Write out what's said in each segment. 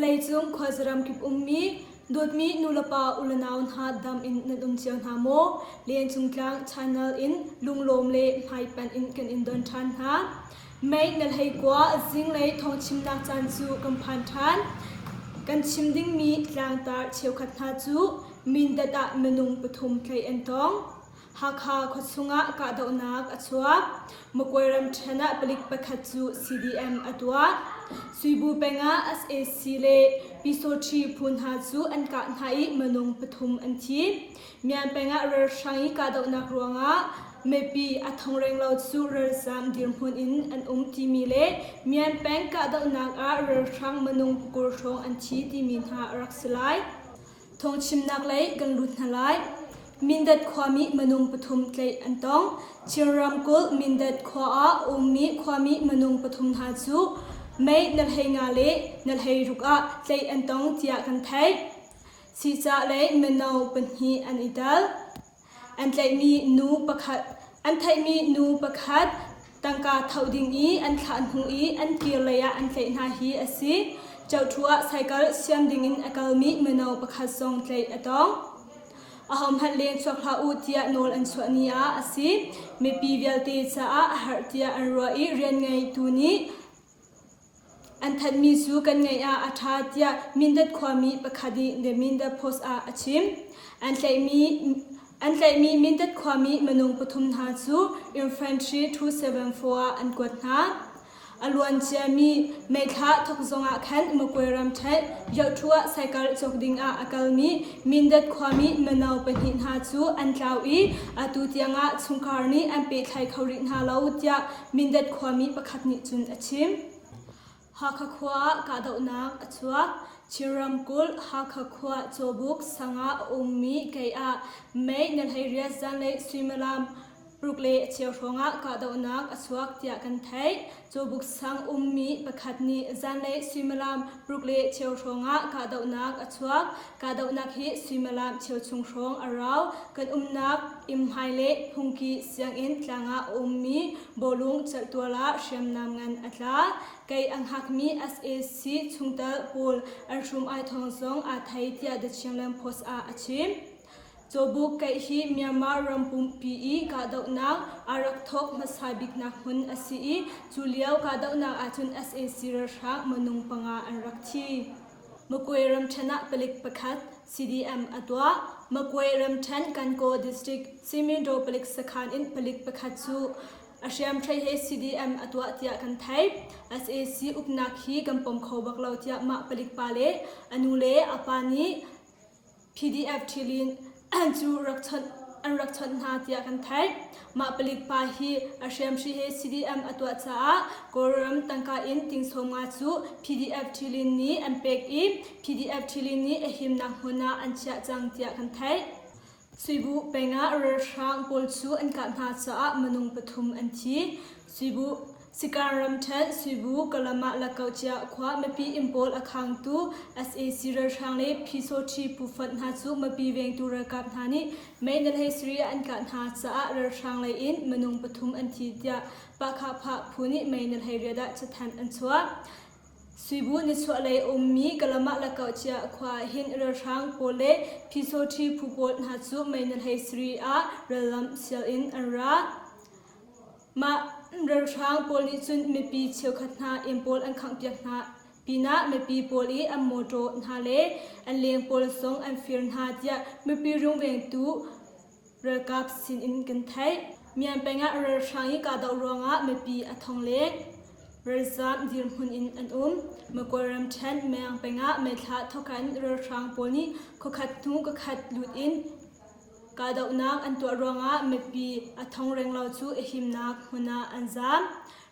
Vawleicung khuazaram kip ummi dawtmi nulepa ulenau hna dam in nan um cio hna maw? Lencung Tlang Channel in lunglawm le hmaipanh in kan in don ṭhan hna. Mei na hlei kua zinglei thawngchimnak caan cu kan phan ṭhan. Kan chim dingmi tlangtar cheukhat hna cu Mindat ah minung pathum tlaih an tong. Hakha khuachung ah kahdohnak a chuak. Magway ramṭhen ah palik pakhat cu CDM a tuah. Suibu peng ah sac le Pyisawṭhi phu hna cu an kah hna i minung pathum an thi. Myan peng ah ralhrang i kahdohnak ruangah mipi a thong renglo cu ralzaam dirhmun in an um timi le Myan peng kahdohnak ah ralhrang minung pakul hrawng an thi timi hna a rak si lai. Thawngchimnak lei kan lut hna lai. Mindat khuami minung pathum tlaih an tong. Chin ramkulh Mindat khua ah ummi khuami minung pathum hna cu May nalhei nga le nalhei ruk ah tlaih an tong tiah kan theih. Sicah lei mino pahnih an i tel. An tlaihmi nu pakhat an theihmi nu pakhat tangka tho ding i an thlah hnu i an kir lei ah an tlaih hna hi a si. Coṭhu ah cycle siam dingin a kalmi mino pakhat zong tlaih a tong. Ahohmanh leng chuak hlah u tiah nawl an chuah ni ah a si. Mipi vialte caah a herh tiah an ruah i rian ngeitu nih An thanhmi cu kan ngaih ah a ṭha tiah Mindat khuami pakhat nih The Mindat Post ah a chim. An tlaihmi an tlaihmi Mindat khuami minung pathum hna cu Infantry 274 ah an kuat hna. A luan ciami May thla thawk zongah khan Magway ramṭhen Yohṭhu ah cycle cawk dingah a kalmi Mindat khuami mino pahnih hna cu an tlau i atu tiangah chungkhar nih an pehthlai kho rih hna lo tiah Mindat khuami pakhat nih cun a chim. Hakha khua ah kahdohnak a chuak. Chin ramkulh Hakha khua Cawbuk sang ah a ummi kei ah mei na hleiriat zanlei suimilam ruk le a cheu hrawngah kahdohnak a chuak tiah kan theih. Cawbuk sang ummi pakhat nih zanlei suimilam ruk le cheu hrawngah kahdohnak a chuak. Kahdohnak hi suimilam cheuchung hrawng a rau. Kan umnak Innhmai le phungki sianginn tlang ah a ummi bawlung celhtual ah hriamnam ngan a tla. Kei a hngakmi sac chungtel pawl an hrum-ai thawng zong aa thei tiah The Chinland Post ah a chim. Cawbuk keih hi Myanmar ram pumpi i kahdohnak aa rak thawk hmasa biknak hmun a si i cu lio kahdohnak ahcun sac ralhrang minung panga an rak thi. Magway ramṭhen ah palik pakhat CDM a tuah. Magway ramṭhen Kankaw district Simindaw palik sakhan in palik pakhat cu a hriamhrei he CDM a tuah tiah kan theih. Sac uknak hi kan pom kho bak lo tiah mah palik pa le a nu le a pa nih PDF ṭhilin cu rak chawnh an rak chawnh hna tiah kan theih. Mah palik pa hi a hriamhri he CDM a tuah caah Kawlram tangka in ting 50 cu PDF ṭhilin nih an pek i PDF ṭhilin nih a himnak hmun ah an chiah cang tiah kan theih. Suibu peng ah ralhrang pawl cu an kah hna caah minung pathum an thi. Suibu Sikan ramṭhen Suibu Kalama Lakaucia khua mipi inn pawl a khangtu sac ralhrang le Pyisawṭhi phu fonh hna cu mipi vengtu ralkap hna nih May ni 13 ah an kah hna caah ralhrang lei in minung pathum an thi tiah Pahkhahphah phu nih May ni 18 ah cathanh an chuah. Suibu nichuahlei ummi Kalama Lakaucia khua ah hin ralhrang pawl le Pyisawṭhi phu pawl hna cu May ni 13 ah rallam sial in an ra. Mah ralhrang pawl nih cun mipi cheukhat hna inn pawl an khanghpiak hna pinah mipi pawl i an mawṭaw hna le an leng pawl zong an fir hna tiah mipi rungvengtu ralkap sinin kan theih. Myan peng ah ralhrang i kahdoh ruangah mipi a thong leng ralzaam dirhmun in an um. Magway ramṭhen Myang peng ah meithla thokan ralhrang pawl nih khuakhat hnu khuakhat lut in Kahdohnak an tuah ruangah mipi a thong renglo cu a himnak hmun ah an zaam.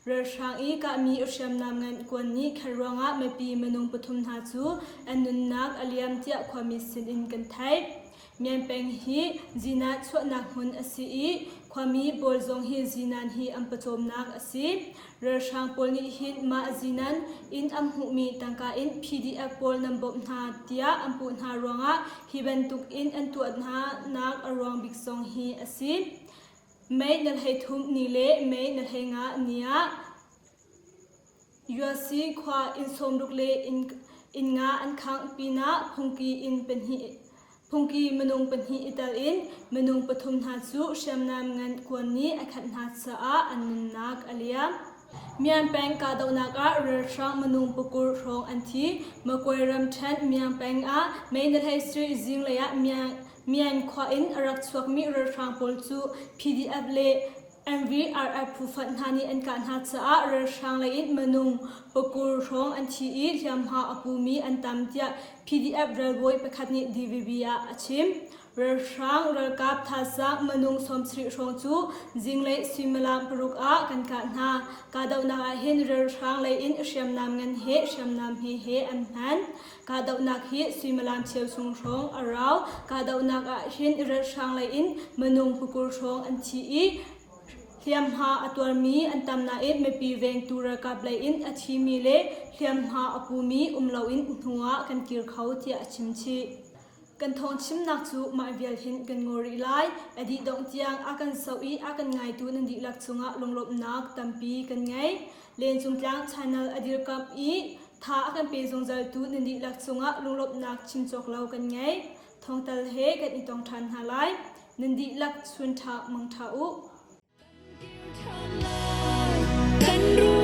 Ralhrang i kahmi hriamnam ngan kuan nih kher ruangah mipi minung pathum hna cu an nunnak a liam tiah khuami sin in kan theih. Myan peng hi zinan chuahnak hmun a si i khuami pawl zong hi zinan hi an pawcawmnak a si. Ralhrang pawl nih hin mah zinan in an hmuhmi tangka in PDF pawl nan bawmh hna tiah an puh hna ruangah hi bantuk in an tuah hna nak a ruang bik zong hi a si. May na 13 ni le May na 15 ni ah USC khua inn 60 le inn. Inn nga an khangh pinah phungki inn pahnih phungki minung pahnih i tel in minung pathum hna cu hriamnam ngan kuan nih a khat hna caah an nunnak a liam. Myan peng kahdohnak ah ralhrang minung pakur hrawng an thi. Magway ramṭhen Myan peng ah May ni 17 zinglei ah Myan khua in a rak chuakmi ralhrang pawl cu PDF le MVRF phufonh hna nih an kah hna caah ralhrang lei in minung pakur hrawng an thi i hliamhma a pumi an tam tiah PDF ralbawi pakhat nih DVB ah a chim. Ralhrang ralkap thazaang minung 70 hrawng cu zinglei suimilam paruk ah kan kah hna. Kahdohnak ah hin ralhrang lei in hriamnam ngan he hriamnam hme he an hman. Kahdohnak hi suimilam cheu chung hrawng a rau. Kahdohnak ah hin ralhrang lei in minung pakur hrawng an thi i hliamhma a tuarmi an tam nain mipi vengtu ralkap lei in a thimi le hliamhma a pumi um loin hnu ah kan kir kho tiah a chim chih. Kan thawng chimnak cu mah vial hin kan ngaw rih lai. A dih dongh tiang a kan soh i a kan ngaitu nan dihlak cungah lunglawmhnak tampi kan ngei. Lencung Tlang Channel a dirkamh i tha a kan pe zungzaltu nan dihlak cungah lunglawmhnak chim cawk lo kan ngei. Thawngtal he kan i tong ṭhan hna lai. Nan dihlak chun ṭha mang ṭha u. Kan ruah.